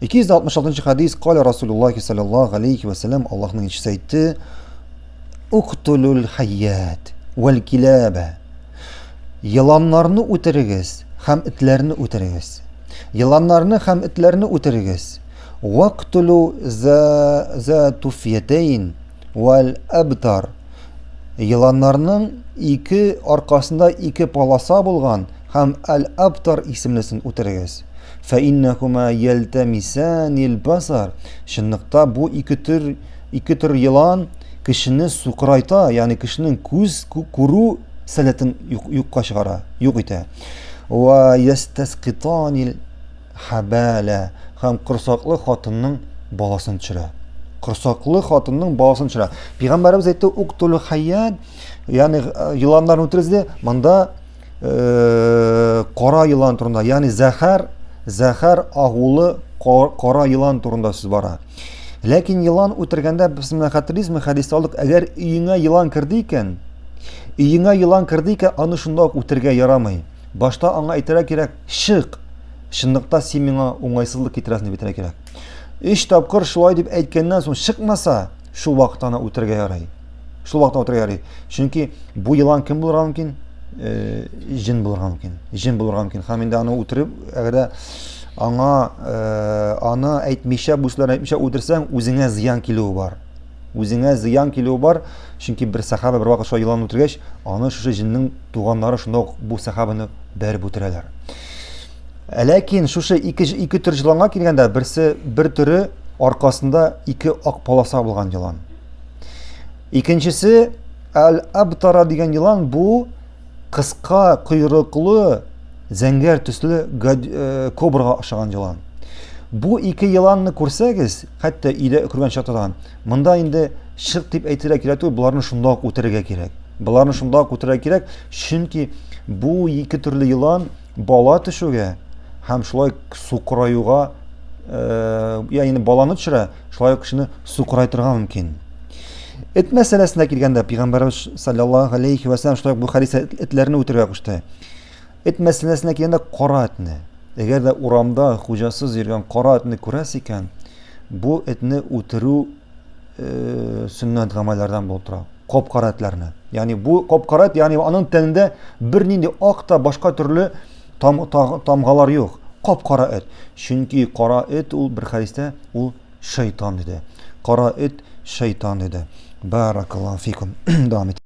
266 хадис, каля Расулуллахи саллаллаху алейхи ва саллям, Аллаһның илчесе әйтте, Уктулул хайят вәл килаба. Еланнарны үтерегез һәм этләрне үтерегез. Еланнарны һәм этләрне үтерегез. Вактулу за за туфиятейн вәл абтар. Еланнарның ике аркасында ике полоса булган һәм әл-Абтар исемлесен үтерегез. Фәиннәһума ялтамисанил басар. Чынлыкта бу ике төр ике төр елан кешене сукырайта, ягъни кешенең күз күрү сәләтен юкка чыгара, юк итә. Ва ястасқитанил хабала һәм корсаклы хатынның баласын төшерә. Корсаклы хатынның баласын төшерә. Пәйгамбәребез әйтте, уктул хайят, ягъни еланнарны үтерегез, монда э, кара елан турында, ягъни зәһәр, зәһәр агулы кара елан турында сүз бара. Ләкин елан үтергәндә без менә хәтерлисезме, хәдистә алдык, әгәр өеңә елан керде икән, өеңә елан керде икән, аны шунда ук үтергә ярамый. Башта аңа әйтергә кирәк, чык. Чынлыкта син миңа уңайсызлык китерәсең дип әйтергә кирәк. Өч тапкыр шулай дип әйткәннән соң чыкмаса, шул вакытта аны үтергә ярый. Шул вакытта үтергә ярый. Чөнки бу елан кем булырга мөмкин? Э, җен булырга мөмкин. Җен булырга мөмкин. Һәм инде аны үтереп, әгәр дә аңа э, аны әйтмичә, бу сүзләрне әйтмичә үтерсәң, үзеңә зыян килүе бар. Үзеңә зыян килүе бар. Чөнки бер сахаба бер вакыт шулай елан үтергәч, аны шушы җеннең туганнары шунда ук бу сахабаны бәреп үтерәләр. Ләкин шушы ике, ике төр җыланга килгәндә, берсе бер төре аркасында ике ак полоса булган елан. Икенчесе әл-абтара дигән елан бу кыска койрыклы зәңгәр төсле э, кобрага охшаган елан. Бу ике еланны күрсәгез, хәтта өйдә күргән чакта да, монда инде чык дип әйтергә кирәк түгел, боларны шунда ук үтерергә кирәк. Боларны шунда ук үтерергә кирәк, чөнки бу ике төрле елан бала төшүгә һәм шулай сукыраюга, э, ягъни баланы төшерә, шулай ук кешене сукырайтырга мөмкин. Эт мәсьәләсенә килгәндә, пәйгамбәрбез саллаллаһу алейхи ва саллям шулай ук бу хәдистә этләрне үтерергә кушты. Эт мәсьәләсенә килгәндә, кара этне. Әгәр дә урамда хуҗасыз йөргән кара этне күрәсез икән, бу этне үтерү э, сөннәт гамәлләрдән булып тора. Кап-кара этләрне. Ягъни бу кап-кара эт, ягъни аның тәнендә бернинди ак та башка төрле там, тамгалар юк. Кап-кара эт. Чөнки кара эт ул бер хәдистә ул шайтан диде. Кара эт шайтан диде. Баракаллаһу фикум. Дәвам ит.